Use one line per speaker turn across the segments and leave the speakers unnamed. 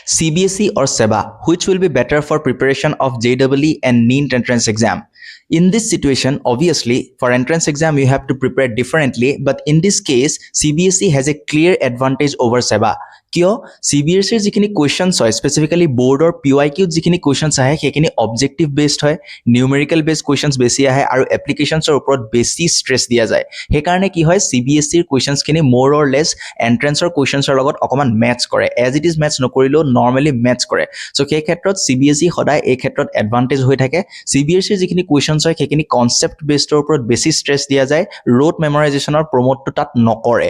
CBSE or SEBA, which will be better for preparation of JEE and NEET entrance exam? In this situation, obviously, for entrance exam, you have to prepare differently. But in this case, CBSE has a clear advantage over SEBA. কিয়? C B S ইৰ যিখিনি questions হয়, specifically বৰ্ডৰ P Y কিউত যিখিনি questions আহে, সেইখিনি objective based হয়, নিউমেৰিকেল বেছড কুৱেশ্যনছ বেছি আহে আৰু এপ্লিকেশ্যনছৰ ওপৰত বেছি ষ্ট্ৰেছ দিয়া যায়। সেইকাৰণে কি হয়, চি বি এছ ইৰ কুৱেশ্যনছখিনি মোৰ অৰ লেছ এণ্ট্ৰেঞ্চৰ কুৱেশ্যনছৰ লগত অকণমান মেটচ কৰে। এজ it is match নকৰিলেও নৰ্মেলি মেটচ কৰে। চ' সেই ক্ষেত্ৰত চি বি এছ ই সদায় এই ক্ষেত্ৰত এডভান্টেজ হৈ থাকে। চি বি এছ ইৰ যিখিনি কুৱেশ্যনছ হয়, সেইখিনি কনচেপ্ট বেছডৰ ওপৰত বেছি ষ্ট্ৰেছ দিয়া যায়, ৰোট মেমৰাইজেশ্যনৰ প্ৰমোটটো তাত নকৰে।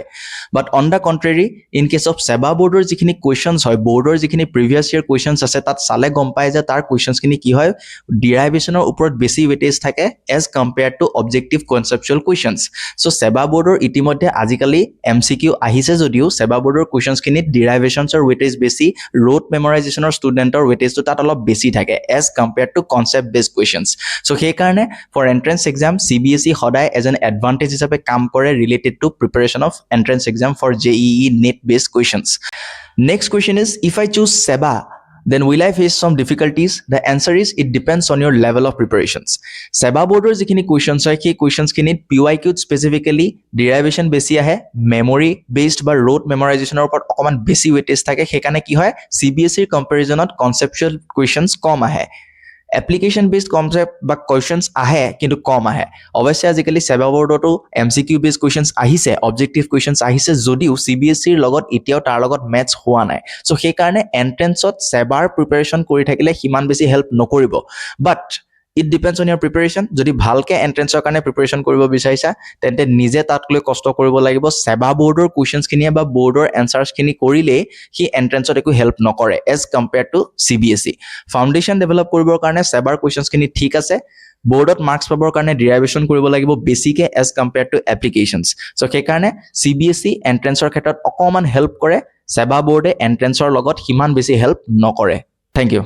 But on the contrary, in case of SEBA বৰ্ডৰ যিখিনি কুৱেশ্যনছ হয়, বৰ্ডৰ যিখিনি প্ৰিভিয়াছ ইয়েৰ কুৱেশ্যনছ আছে, তাত চালে গম পায় যে তাৰ কুৱেশ্যনছখিনি কি হয়, ডিৰাইভেশ্যনৰ ওপৰত বেছি ৱেটেজ থাকে as compare to objective, conceptual questions. So SEBA বৰ্ডৰ ইতিমধ্যে আজিকালি এম চি কিউ আহিছে যদিও ছেবা বৰ্ডৰ কুৱেশ্যনছখিনিত ডিৰাইভেশ্যনছৰ ৱেটেজ বেছি, ৰোট মেমৰাইজেশ্যনৰ ষ্টুডেণ্টৰ ৱেটেজটো তাত অলপ বেছি থাকে as compare to concept based questions. So সেইকাৰণে for entrance exam C B S ই সদায় এজ এন এডভান্টেজ হিচাপে কাম কৰে related to preparation of entrance exam for JEE, NEET based questions. Next question is, if I choose SEBA, then will I face some difficulties? The answer is, it depends on your level of preparations. SEBA বৰ্ডৰ যিখিনি questions হয়, সেই কুৱেশ্যনছখিনিত P Y কিউত specifically ডিৰাইভেশ্যন বেছি আহে, memory based বা root মেমৰাইজেশ্যনৰ ওপৰত অকণমান বেছি ৱেটেজ থাকে। সেইকাৰণে কি হয়, চি বি এছ ইৰ কম্পেৰিজনত কনচেপচুৱেল কুৱেশ্যনছ কম আহে। এপ্লিকেশ্যন বেছড কনচেপ্ট বা কুৱেশ্যনছ আহে, কিন্তু কম আহে। অৱশ্যে আজিকালি ছেবা বৰ্ডতো M C Q based questions আহিছে, অবজেক্টিভ কুৱেশ্যনছ আহিছে যদিও চি বি এছ ইৰ লগত এতিয়াও তাৰ লগত মেটচ হোৱা নাই। চ' সেইকাৰণে এণ্ট্ৰেঞ্চত ছেবাৰ প্ৰিপেৰেশ্যন কৰি থাকিলে সিমান বেছি হেল্প নকৰিব, but it depends on your preparation. যদি ভালকৈ এণ্ট্ৰেঞ্চৰ কাৰণে প্ৰিপেৰেশ্যন কৰিব বিচাৰিছা, তেন্তে নিজে তাত লৈ কষ্ট কৰিব লাগিব। ছেবা বৰ্ডৰ কুৱেশ্যনছখিনিয়ে বা বৰ্ডৰ এনচাৰ্ছখিনি কৰিলেই সি এণ্ট্ৰেঞ্চত একো হেল্প নকৰে as compare to CBSE. Foundation develop কৰিবৰ কাৰণে ছেবাৰ কুৱেশ্যনছখিনি ঠিক আছে। বৰ্ডত মাৰ্কছ পাবৰ কাৰণে ডিৰাইভেশ্যন কৰিব লাগিব বেছিকৈ as compare to applications. So সেইকাৰণে চি বি এছ ই এণ্ট্ৰেঞ্চৰ ক্ষেত্ৰত অকণমান হেল্প কৰে, ছেবা বৰ্ডে এণ্ট্ৰেঞ্চৰ লগত সিমান বেছি হেল্প নকৰে। Thank you.